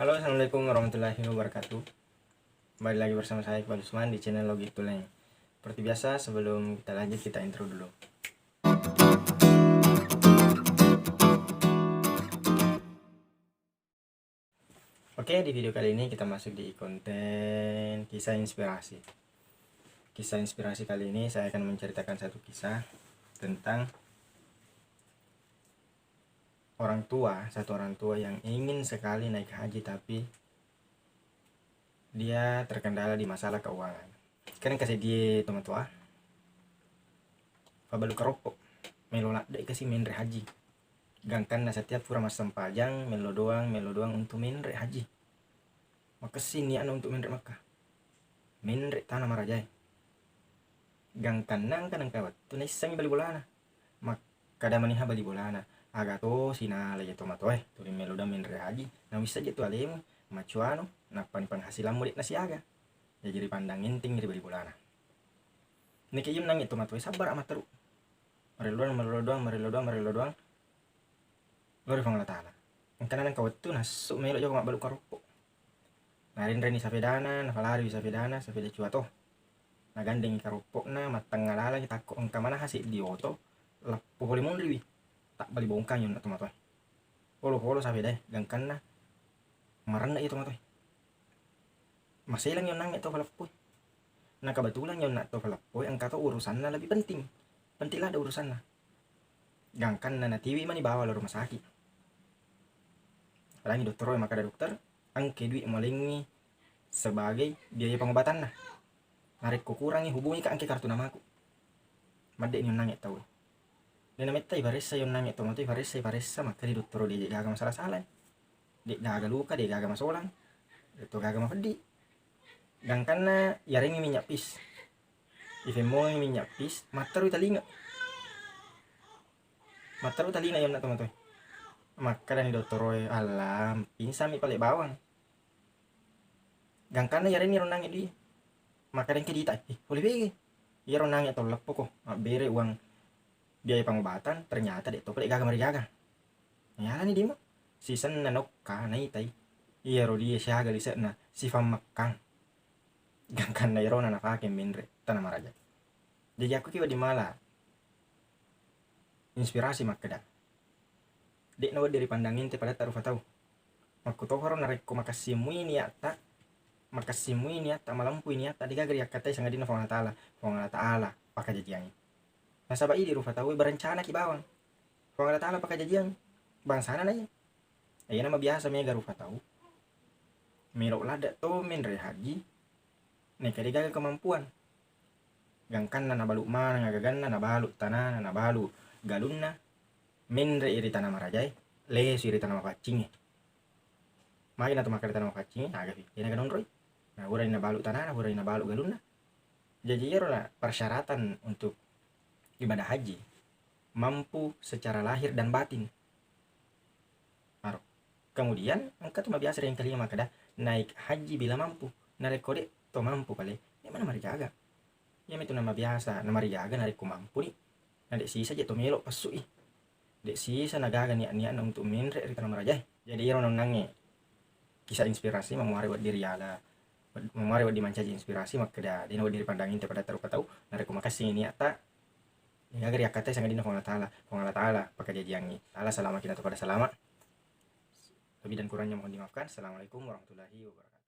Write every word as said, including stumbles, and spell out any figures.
Halo, assalamualaikum warahmatullahi wabarakatuh. Kembali lagi bersama saya, Iqbal Usman, di channel Logi Tuleng. Seperti biasa, sebelum kita lanjut, kita intro dulu. Oke, di video kali ini kita masuk di konten kisah inspirasi. Kisah inspirasi kali ini saya akan menceritakan satu kisah tentang orang tua, satu orang tua yang ingin sekali naik haji, tapi dia terkendala di masalah keuangan. Kan engka seddi tomatoa, fabalu karoppo, melo ladde kasi menre haji. Gangkanna setiap pura massempajang, melo doang, melo doang untuk menre haji. Makessing niatna untuk menre Makkah. Menre tana marajae. Gangkanna engka nengka wettu naissengngi bali bolana. Makkada maniha bali bolana, "Aga to sinala iya tomatoae, tuli melo doang menre haji, nawissa je tu alemu, macuano, nappani penghasilammu de'na siaga." Jaji ripandang enteng ri bali bolana. Neke iya onnangnge tomatoae sabbara matteru. Marello doang, marello doang, marello doang, marello doang. Lao ri Puang Allah Taala. Engkana nengka wettu nassu melo joko mabbalu karoppo. Narenreni sapedana, nafalariwi sapedana, sapeda cua to. Nagandengi karoppo'na, mattengnga lalangi takko engka manaha seddi oto, leppo pole munriwi. Tabbali bongkangi onna tomatoae. Polo-polo sapedae, gangkanna marenne'i tomatoae. Maselangngi onnangnge to faleppoi. Na kebetulan onna to faleppoi engka to urusanna lebih penting. Penting ladde urusanna. Gangkanna natiwi mani bawa lao rumah sakit. Alangi dottoroe makkada, "Dokter, engke dui mualengngi sebagai biaya pengobatanna. Narekko kurangi, hubungi ka engke kartu namaku." Madde'ni onnangnge tau. Dena mettai paressa onnangnge tomatoae, paressa, paressa, makkeda dottoro, "De' gaga masala-sala. De' gaga luka, de' gaga masolang, de' to gaga mapeddi." Gangkanna yarengngi minyak pis. Ifemmongi minyak pis, matterui talinga. Matteru talinga onna tomatoae. Makkedani dottoroe, "Alam, pingsanmi pale bawang." Gangkanna yarenni ronnangnge dui. Makkeda engka dita, "Eh, pole bege. Iya ronnangnge tau leppoko, mabbere uang biaya pengobatan, ternyata de' to pale gaga marigaga." Yalani dimo. Sisenna nokka naitai. Iyaro dui siaga lise'na sifammekkang. Gangkanna irona nafake menre tana maraja. Jaji akkuki wedding mala inspirasi makkeda, de'na wedding ripandang ente padatta rufa tau. Makkutofaro narekko makessing mui niatta, makessing mui niatta, malempui niatta, degaga riakkatai sangadinna Puang Allah Taala. Puang Allah Taala pakajajiangngi. Nasaba idi rufa tau berencanaki bawang. Puang Allah Taala pakajajiang bangsana naiya. Iyana mabiasa mega rufa tau melo ladde to menre haji, neka degaga kemampuan. Gangkanna nabalu maneng agaganna, nabalu tanana, nabalu galunna, menre i ri tana marajae, lesui ri tana mapaccingnge. Magi natu makkeda tana mapaccingnge, agapi, denaga nonroi. Nah, purani nabalu tanana, purani nabalu galunna. Jaji iyaro na persyaratan untuk ibadah haji, mampu secara lahir dan batin. Aro. Kemudian engka tu mabiasa ri engkalinga makkeda, "Naik haji bila mampu." Narekko de' to mampu pale, de' mana marigaga. Iyamitu namabiasa namarigaga narekko mampuni. Na de' sisa je to melo pessui. De' sisa nagaga niat-niatna untuk menre ri tana marajae. Jadi iyaro nonnangnge kisah inspirasi, mamuare wedding riala, mamuare wedding mancaji inspirasi makkeda, de'na wedding ripandang ente padatta rufa tau, narekko makessing niatta, degaga riakkatai sangadinna Puang Allah Taala. Puang Allah Taala pakajajiangngi. Taala salamaki natu pada salama. Lebih dan kurangnya mohon dimaafkan. Assalamualaikum warahmatullahi wabarakatuh.